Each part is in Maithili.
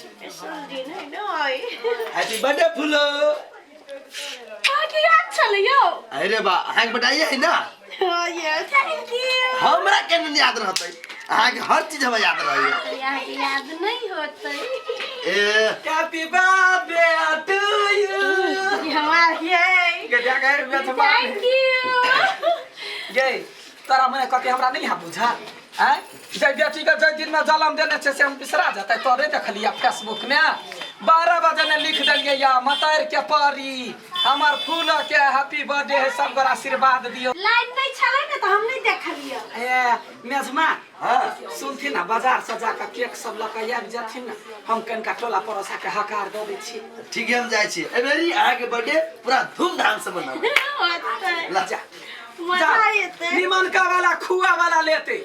स्पेशल दिन है ना आइ। हैप्पी बर्थडे फूलो। अहाँके याद छलै यौ? अरे बा, अहाँके बर्थडे है ना? हाँ, ये thank you. हमरा केना नहीं याद रहतै? अहाँके हर चीज हमरा याद रहैया। अहाँके याद नहीं होतै। ए हैप्पी बर्थडे टू you. हमार ये गजा गए मेजबान। Thank you. गे तोरा मने कथी हमरा नहीं हा बुझा आँय? जै बेटी के जै दिन में जन्म देने छै से हम बिसरा जेतै? तोरे देखलियै फेसबुक में 12 बजे ने लिख देलियै या मतार के परी हमर फूल के हैप्पी बर्थडे है, सब गोरा आशीर्वाद दियौ। लाइन नहीं छलै ने तऽ हम नहीं देखलियै। ए मेजमा। हाँ। सुनथिन ना, बाजार से जाके केक सब लऽ के आबि जेथिन ने, हम कनिका टोला पड़ोसा के हकार दऽ दै छी। ठीक है, हम जाइ छी। एहि बेरी अहाँके बर्थडे पूरा धूमधाम से मनाबै। होतै। ला। जा। मजा एतै। निमनका वाला खुआ वाला लेते।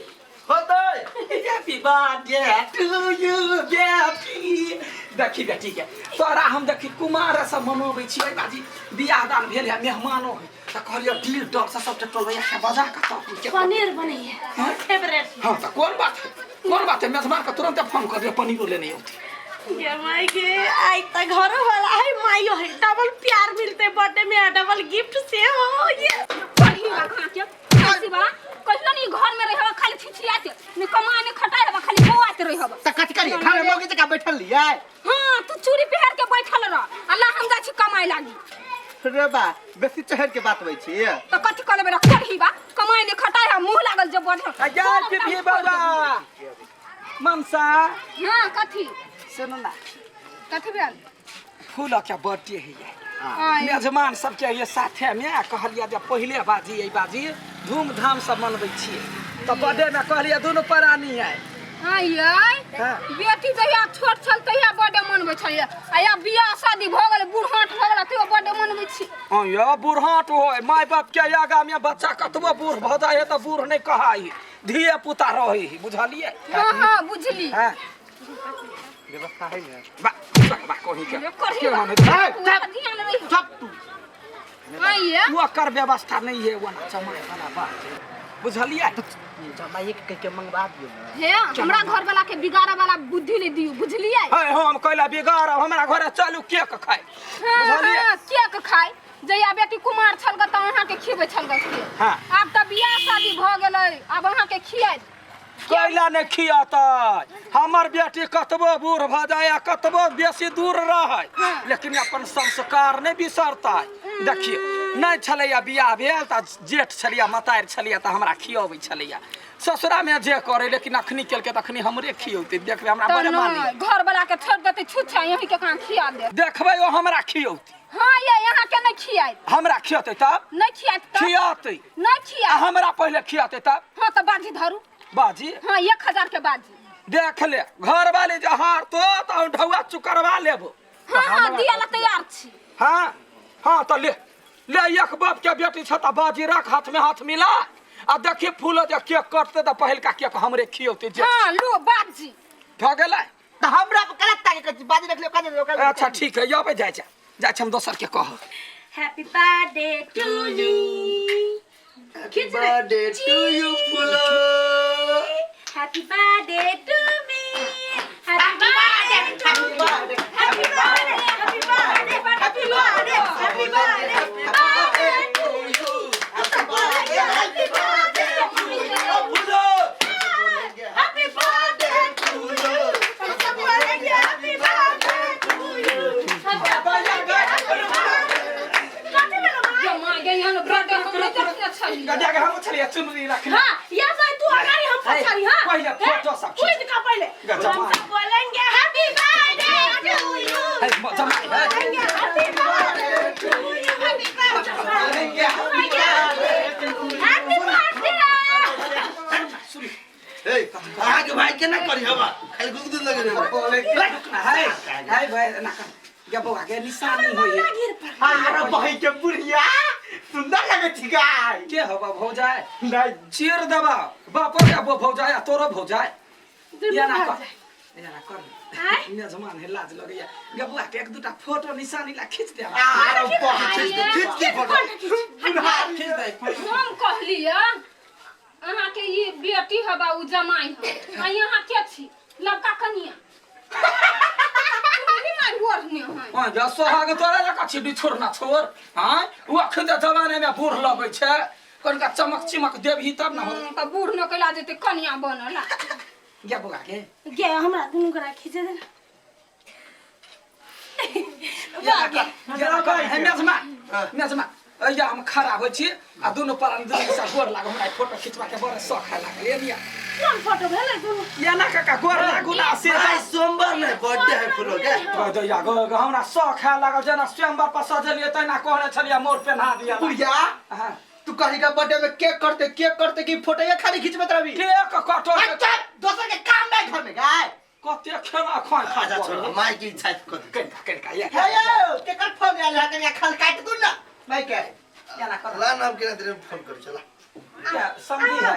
होतै। हैप्पी बर्थडे टू यू बेटी। देखी बेटी के तोरा हम देखी कुमार से मनोबै छियै बाजी, बियाह दान भेल है, मेहमानो है, तऽ कहलियै दिल डर से सबटा टोलबैया के बजा के तब के पनीर बनैये फेवरेट। हाँ तऽ कोन बात है, कोन बात है, मेजबान के तुरंत फोन कर दियो, पनीरो लेने औती। ये माई के आई त घरो वाला है, माइयो है, डबल प्यार मिलते बर्थडे में आ डबल गिफ्ट से हो ये। पढ़ी बा कहाँ के कैसी बा कहियो नहीं घर में रहे खाली छिछियाते नहीं कमाए नहीं खटाए हवा खाली बौआते रहे हवा। त कथी करी, घर में मौगी जकाँ बैठल लियै? हाँ तू चूड़ी पहर के बैठल रह, अल्लाह हम जाइ छी कमाए लागी। रे बा, बेसी चढ़ के बात होइ छी। त कथी कऽ लेबै रे करही बा, कमाए नहीं खटाए हवा मुंह लागल जे बजल। आ पिपी बाबा मनसा। हाँ कथी? सुन ना। कथी भेल? फूल के बर्थडे है। आय। मेजमान सबके ये साथे में कहलियै जे पहिले बाजी एहि बाजी धूमधाम से मनबै छियै, तऽ बर्थडे में कहलियै दुनू प्राणी आय। आय आय। हाँ। बेटी जहिया छोट छल तहिया बर्थडे मनबै छलियै, आ या बियाह शादी भऽ गेलै, बूढ़ाँट भऽ गेलै तैयो बर्थडे मनबै छी। हाँ यो बूढ़ाँट होय, माय बाप के आगा में बच्चा कतबो बूढ़ भऽ जाइ है तऽ बूढ़ नहि कहाइ है, धिये पुता रहै है, बुझलियै? हाँ हाँ बुझली। हाँ। व्यवस्था है ने? बा बा बा कहीं के करही के बा। माने ए, पूरा ध्यान रही। चुप तू। आइए। ओकर व्यवस्था नहीं है, वो ना जमाए वाला बात है, बुझलियै? जमाइए के कह के मंगवा दियौ ने। हे हमरा घर वाला के बिगाड़े वाला बुद्धि नहीं दियौ, बुझलियै? है हम कैला बिगाड़, हमरा घरे चलू केक खाय। हाँ, बुझलियै? हाँ, केक खाय। जहिया बेटी कुमार छल ग तऽ अहाँके खिबै छल ग केक। हाँ। आब तऽ बियाह शादी भऽ गेलै, आब अहाँके खियाइत। कैला नहि खियतै? हमर बेटी कतबो बूढ़ भऽ जाय आ कतबो बेसी दूर रहै, लेकिन अपन संस्कार नहि बिसरतै। देखियौ नहि छलैया बियाह भेल तऽ जेठ छलैया, मतारि छलैया, तऽ हमरा खियबै छलैया। ससुरामे जे करै, लेकिन अखनी केलकै तऽ अखनी हमरे खियौतै। देखबै हमरा तऽ बड़े मानी। नहि, घर वाला के छोड़ि देतै छुच्छा, यहीं के कहाँ खिया देत। देखबै ओ हमरा खियौतै। हाँ ये यहाँ के नहीं खियाइत। हमरा खियतै तब? नहीं खियाइत तब? खियतै। नहीं खियाइत। आ हमरा पहिले खियतै तब? हाँ तऽ बाजी धरू। बाजी? हाँ 1000 के बाजी। देख ले घर वाली जे हारतो तऽ हम ढौआ चुकरवा लेबो। हाँ हाँ दिया ला तैयार छी। हाँ हाँ तऽ ले ले, एक बाप के बेटी छ तऽ बाजी रख, हाथ में हाथ मिला आ देखी फूल जे केक कटतै तऽ पहिलका केक हमरे खियौतै जे। हाँ लो बाजी। भऽ गेलै? तऽ हमरा पर गलत ताके कहै छी, बाजी रख लियौ, काजे ओकरा। अच्छा ठीक है, अबै जाइ छै, जाइ छै, हम दोसर के कहब। Happy birthday to you. Happy birthday to you Phulo. Happy birthday to me. Happy birthday to you. Happy birthday, happy birthday, happy birthday, happy birthday, birthday to you. Happy birthday to you. Phulo. Happy birthday to you. हम सब बोलेंगे happy birthday to you. हम सब बोलेंगे happy birthday. कथी भेलो माय? ये माँ गे, यहाँ बर्थडे हम नहीं देखने छलियै। गजा के हम छलियै चुनरी रखने। हाँ, या भाई तू अगाड़ी हम पछाड़ी। हाँ पहिले फोटो सब खींच। कूद का पहिले। गजब। हम सब बोलेंगे हैप्पी बर्थडे टू you. है, जमा है। बोलेंगे happy birthday to you. Happy birthday, happy birthday. ए अहाँके भाई केना करी हवा खाली गुदगुद लगे रहे। है है भाई ना कर गे बौआ गे, निशानी होई है। अरे बही के बुढ़िया सुंदर लगे छी गाय। के हवा भौजाय? नहीं। चीर दबा बापो के बो भौजाय आ तोरो भौजाय। दुनू ये ना कर, भौजाय। ये ना कर। आँय? मेजमान है, लाज लगैया। गे बौआ के एक दूटा फोटो निशानी ला खींच दे। अरे बही खींच दे, खींच दे फोटो। खींच दे फोटो। हम कहलियै अहाँके ई बेटी हबा, उ जमाई ह, आ यहाँ के छी लड़का कनिया। ओढ़ने है। हाँ जा सोहाग तोरा जकाँ छी छोड़ ना छोड़। हाँ ओ अखन तऽ जमाने में बूढ़ लगै छै, कनिका चमक चिमक देबही तब ना हो। तऽ बूढ़ न कैला जेतै कनिया बनला। गे बौआ गे। गे हमरा दुनू गोरा खींचे दे। मेजमा या हम खड़ा होइ छी आ दुनू प्राणी दुनू से गोर लागू, हमरा फोटो खिचवा के बड़ शौक है लागल। ये लिया कोन फोटो भेलै दुनू? ये ना काका गोर लागू ना से भाई सोमवार ने बर्थडे है फूलो के। कह दे या गो गो, हमरा शौक है लागल जेना स्वयंवर पर सजलियै तहिना कहने छलियै मोर पेन्हा दिया। बुढ़िया हाँ। तू कहीं का बर्थडे में केक करते केक करते कि फोटो ये खाली खींचबे तरबी? केक कटो अच्छा दोसर के काम नहीं घर में गाय। कते खेना खाय खाय। अच्छा छोड़ माई की इच्छा कर दे। कनिका कनिका ये हे यो केकर फोन आयल है कनिया खल काट दू ना माई के। ये ना कर ला नाम के तेरे फोन कर चला। क्या समझी है?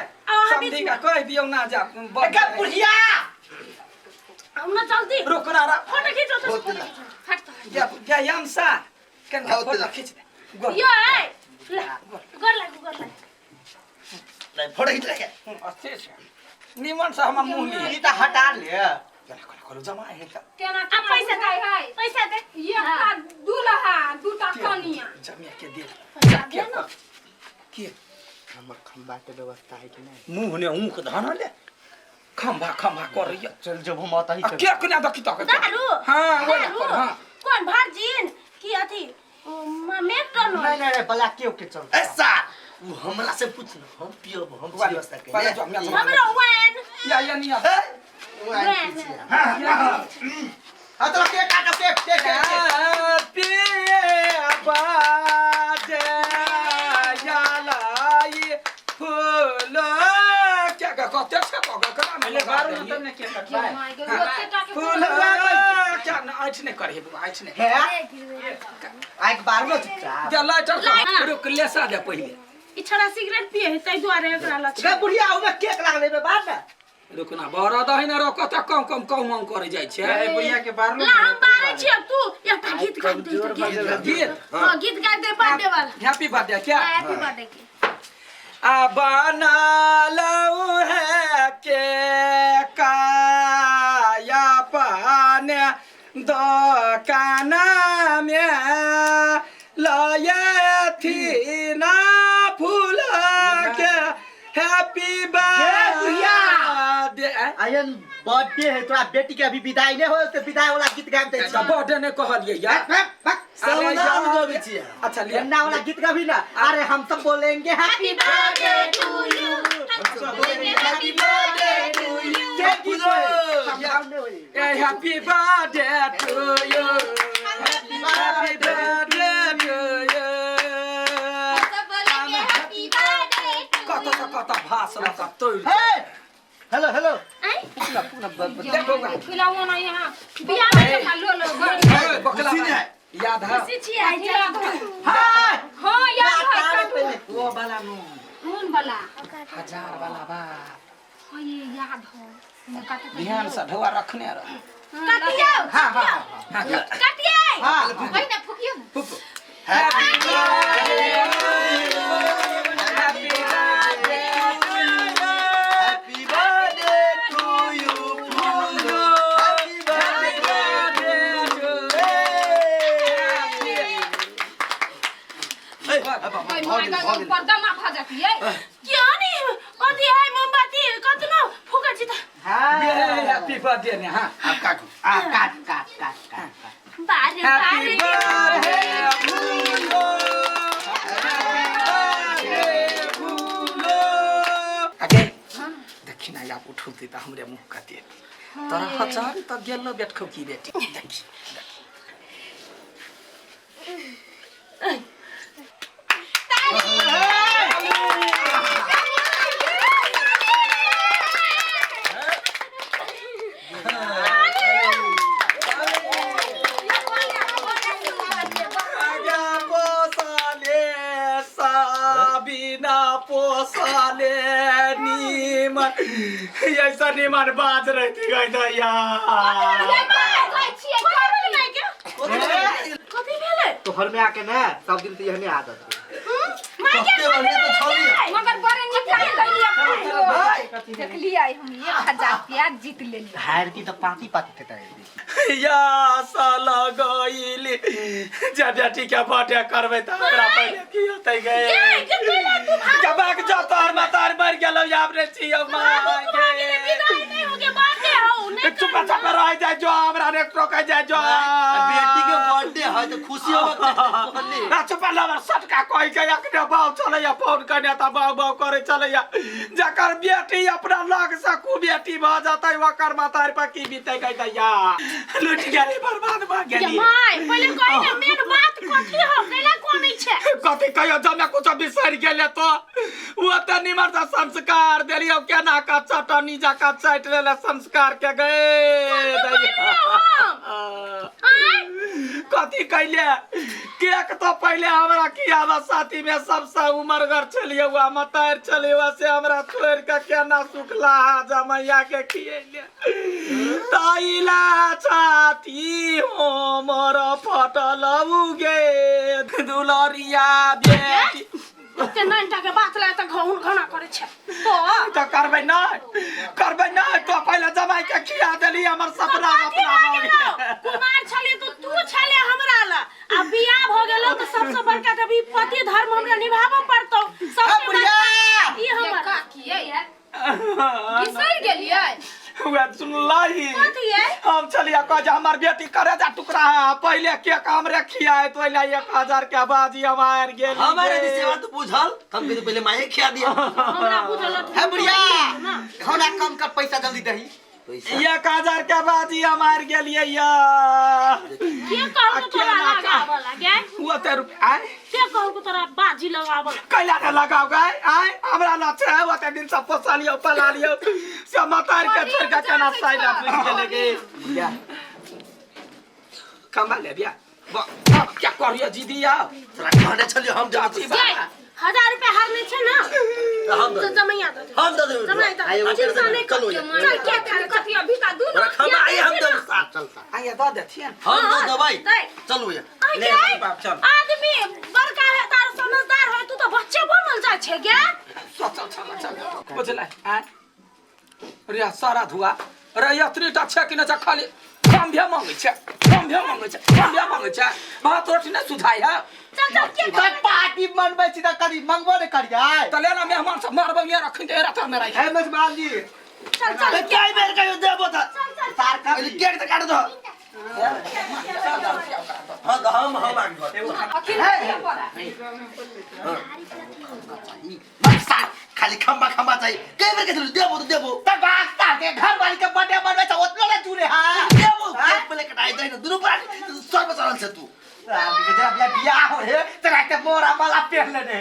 समझी का कह दियौ ना जा। एकर बुढ़िया हम ना जल्दी रुक ना रा। फोटो खींचो तो बहुत फोटो ला। खींचो। हट तो हट। या या यमसा कनिका आओ फोटो तेरा। खींच दे। गोर। यो ए ला गोर लागू गोर लागू। नहीं फोटो खींच ले के। अच्छे से निमन से हमर मुंह लिए। ई त हटा ले। केना कोना कोना जमा है त केना आ पैसा दे है पैसा दे। एकटा दूल्हा दूटा कनिया। जमिया के दे के के हमर खंबा के व्यवस्था है कि नहीं? मुंह ने ऊख धन ले खंभा खंभा करैया। चल जब हम आता ही आ के कोना देखी तक। दारू हां ओए दारू पर हां कोन भारजिन की अथी मेट्रो नहीं नहीं नहीं बला के के चल। ऐसा वो हमरा से पूछ ना हम पियब हम वाले, व्यवस्था के। वाले जो हम हमरा वाइन या या निया वो आई पीछे। हां तो केक काटो cake cake cake. Happy birthday या लाई फूल क्या क्या कते छै ककरा में ले बारू न तब ने केक कटबै। फूल क्या ना ऐठ नहीं करे बुआ ऐठ नहीं है एक बार में चुपचाप दे लाइटर रुक ले सा दे पहिले। ई छोरा सिगरेट पिए है तै दुआरे एकरा लक्षण। गे बुढ़िया ओमे केक लागले बे बाद ना। रुक ना बड़ा दही ना रोको त कम कम कम कम करे जाइ छै। ए बुढ़िया के बारलो ला हम बारे छी अब तू एकटा गीत गा दे एकटा गीत। गीत हां गीत गा दे बर्थडे वाला। हैप्पी बर्थडे क्या? हैप्पी बर्थडे के। आ बना लऊ है के काया पाने दुकान में लाए थी ना फूल के हैप्पी बर्थडे। आयन बर्थडे है तोरा बेटी के अभी विदाई नहीं हो तो विदाई वाला गीत गाबते छी। बर्थडे नहीं कहलिए यार। अच्छा ले गन्ना वाला गीत गाबी ना। अरे हम सब बोलेंगे हैप्पी बर्थडे टू you. हम बोलेंगे happy birthday to you. Happy birthday to you. Happy birthday to you. सब बोलेंगे हैप्पी बर्थडे टू। कत कत भाषण त तोड़। हेलो हेलो देखो खिलाओ ना यहाँ बियाह में तो लो लो बकला याद है खुशी छी आई खिला दो। हां हां याद है पहले वो वाला नो कौन वाला? हजार वाला बात हां ये याद हो ध्यान से ढुआ रखने रह। काटियो हां हां हां काटिए। हां वही ना फुकियो ना। फुक happy birthday happy birthday happy birthday to you Phoolo. Happy birthday to ओए my God पर्दा मा भ जाती है। क्यों नहीं अथी है मोमबत्ती कतनो फुकै छी त। हां हैप्पी बर्थडे ने। हां आप काटो। आ काट काट काट काट। बारे हैप्पी बारे बर्थडे फूलो हैप्पी बर्थडे फूलो। आगे देखी ना आप उठौते त हमरे मुंह कते तोरा हजार त गेल बेटखौ की बेटी। देखी पोसाले नीमन ऐसा नीमन बाज रही थी गई दैया। कथी भेलै? तोहर में आके ना सब दिन तो यहने आदत है। माय कते बढ़िया तो छली। मगर बड़े नीक लागल भाई कथी भेलै? देखलियै हम 1000 रुपया जीत लेलियै। हारती तऽ पाती पाती के तैयारी। या साला गइली जा बेटी के बर्थडे करबै तऽ हमरा पहिले की होतै गे? के कैला तू भाग? जब बाग जो तोहर मतार मर गेलौ आब रे छियौ माँ। भागू तू भागे ले, विदाई नहीं हो गया, बर्थडे हो नहीं। चुप चाप रह जाय जो, हमरा ने टोकै जाय जो। बेटी के बर्थडे है तो खुशी होबक चाही। आ चुप लवर सटका कहि के अखने बाउ चलैया फोन कने त बाउ बाउ करे चलैया। जकर बेटी अपना लग से कु बेटी भ जतै ओकर मतार पर की बीतै गै दैया? लुटि गेली, बर्बाद भ गेली। माय, पहिले कहि ने मेन बात कथी हो, कैला कोनै छै? कथी कहियो, जमे कुछ बिसरि गेले तो ओ तऽ निमर से संस्कार देलियौ, केना का चटनी जका चाटि लेले संस्कार के गए। कथी कैले? केक तो पहले हमरा खियाबा साथी में सबसे उमरगर छलियै, हुआ मतार छलियै, से हमरा छोड़ के केना सुखला जमैया के खियैले। ताइला छाती हो मोर फटल गे दुलरिया बेटी। ओते नैनटा के बात लाए तऽ घौन घौना करै छै तो। तऽ करबै नहि, करबै नहि तो पहिले जमाई के खिया देली, हमर सपना कथी अपना भऽ भऽ गेलौ? गेल। कुमार छली तऽ तू छले हमरा ला, आ बियाह भऽ गेलौ तऽ सबसँ बड़का तऽ अभी पति धर्म हमरा निभाबऽ पड़तौ सबसे बुढ़िया! बड़का ई हमर। काकी ये बिसरि गेलियै? उहे सुनलही? कथी ये? हम चलिया कह जे हमर बेटी करे जा टुकड़ा है, पहिले केक हमरे खियाए तो ओइला 1000 के बाजी हम हारि गेली। हमारे भी सेवा तो बुझल, हम भी तो पहले माये खिया दिया। हमरा बुझल हत। हे बुढ़िया, खाना कम कर, पैसा जल्दी दही। पैसा? 1000 के बाजी हम हारि गेलियै या। के कहलको तोरा केना लगाबऽ लागे? ओते रुपया आय? के कहलको तोरा बाजी लगाबऽ? कैला ने लगाओ गए आय? हमरा न छै, ओते दिन से पोसलियौ पलालियौ से मतार के छोड़ के केना साइड बुझि गेलै गे। कमा ले बिया क्या करियो दीदी आ? तोरा कहने छलियो हम जब चाची जे बा 1000 रुपया हारने छै ना, हम तो दऽ देबै। जमैया दऽ देबै। हम दऽ देबै। जमाइ दऽ आइ देबै। चिंता नहि कर। चलो। चल के खा ले, चल। कथी अभी का दू तोरा खमा आइ हम देब साथ। चल सा। आइए दऽ देथिन। हम दऽ देबै। दै। चलू ये। आइ ले, गे, बाप, चल। आदमी बड़का है तार समझदार है, तू तो बच्चे बनल जाइ छै गे। चल चल चल चल, बुझलै आय रे सारा धुआ रे एतनी टा छै कि नहि छै? खाली खम्भे मांगै छै, खम्भे मांगै छै, खम्भे मांगै छै, भात रोटी नहि सुझाइ है। चल चल के तऽ पार्टी मनबै छी तऽ कनी मंगबो ने करियै। तऽ लेना मेहमान सब मारबै ये रखिन तऽ एरा तर मे राखि। हे मेजबान जी। चल चल। तऽ कई बेर कहियो देबो तऽ चल चल। तार कर। पहिले केक तऽ काट दो। हाँ तऽ हम आगे घर। अखिल दिअ पड़ा। बस सार, खाली खम्बा खम्बा चाहिए। कई बेर कहलियो देबो तऽ देबो। तऽ बाप सार के घर वाली के बर्थडे मनबै छै ओतनो ने जुड़े है। देबो केक पहिले कटाइ दही ने, दुनू प्राणी सर्व सरल छै तू। राम के जब बियाह हो हे तोरा के मोरा माला पेहन लेने।